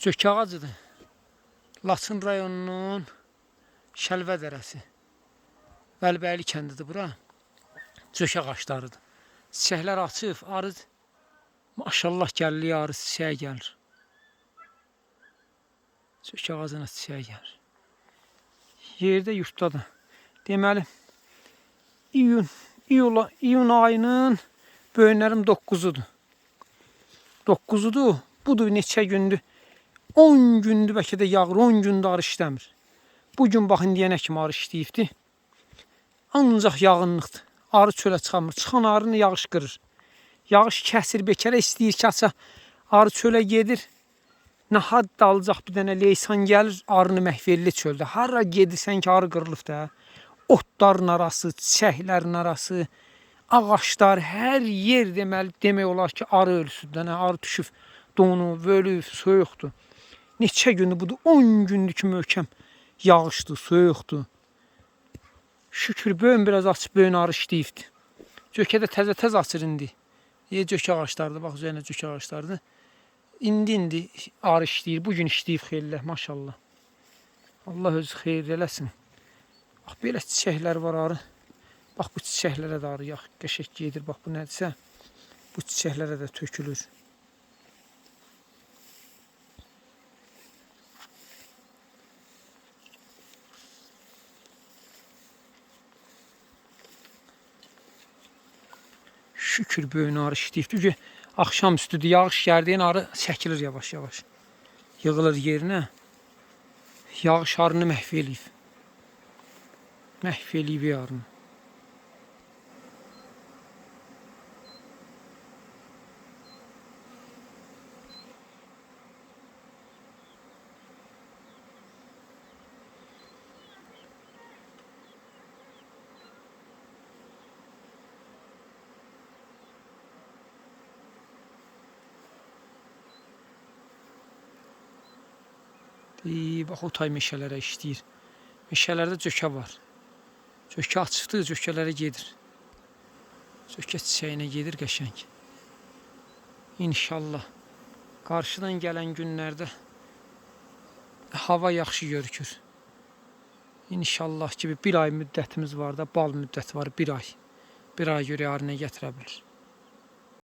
Cökə ağacıdır. Laçın rayonunun Şəlvə dərəsi. Vəlibəyli kəndidir bura. Cökə ağaclarıdır. Çiçəklər açıb, arı maşallah gəlliyi arı çiçəyə gəlir. Cökə ağacına çiçəyə gəlir. Yerdə yurtdadır. Deməli iyun ayının böyünlərim 9-udur. 9-udur. Budur neçə gündür. 10 gündür bəlkə də yağır, 10 gündür arı işləmir. Bu gün baxın deyənə kimi arı işləyibdi. Ancaq yağınlıqdır. Arı çölə çıxamır. Çıxan arını yağış qırır. Yağış kəsir, bekərə istəyir ki, aça. Arı çölə gedir. Nə had alacaq bir dənə leysan gəlir, arını məhv eləyir çöldə. Hara gedirsən ki, arı qırılıb da. Otların arası, çiçəklərin arası, ağaclar, hər yer deməli, demək olar ki, arı ölüsüdür. Nə, arı düşüb, donub, ölüb, soyuqdur. Neçə gündür budur? 10 gündür ki, möhkəm yağışdır, soyuqdur. Şükür, böyün biraz açıb, böyün arı işləyibdir. Cökə də təzə-təzə açır indi. Cökə ağaclarıdır, bax üzərinə cökə ağaclarıdır. İndi arı işləyir, bu gün işləyib xeyirlə, maşallah. Allah özü xeyir eləsin. Bax, belə çiçəklər var arı. Bax, bu çiçəklərə də arı yax, qəşəng gedir. Bax, bu nədirsə, bu çiçəklərə də tökülür. Şükür böyün arı işləyib. Çünki axşam üstüdür, yağış gəldiyin arı çəkilir yavaş-yavaş. Yığılır yerinə. Yağış arını məhv eləyib. Məhv eləyib arını. Bax, o tay meşələrə işləyir. Meşələrdə cökə var. Cökə açıqdır, cökələrə gedir. Cökə çiçəyinə gedir qəşəng. İnşallah qarşıdan gələn günlərdə hava yaxşı görükür. İnşallah ki, bir ay müddətimiz var da, bal müddəti var, bir ay. Bir ay görə arı nə gətirə bilir.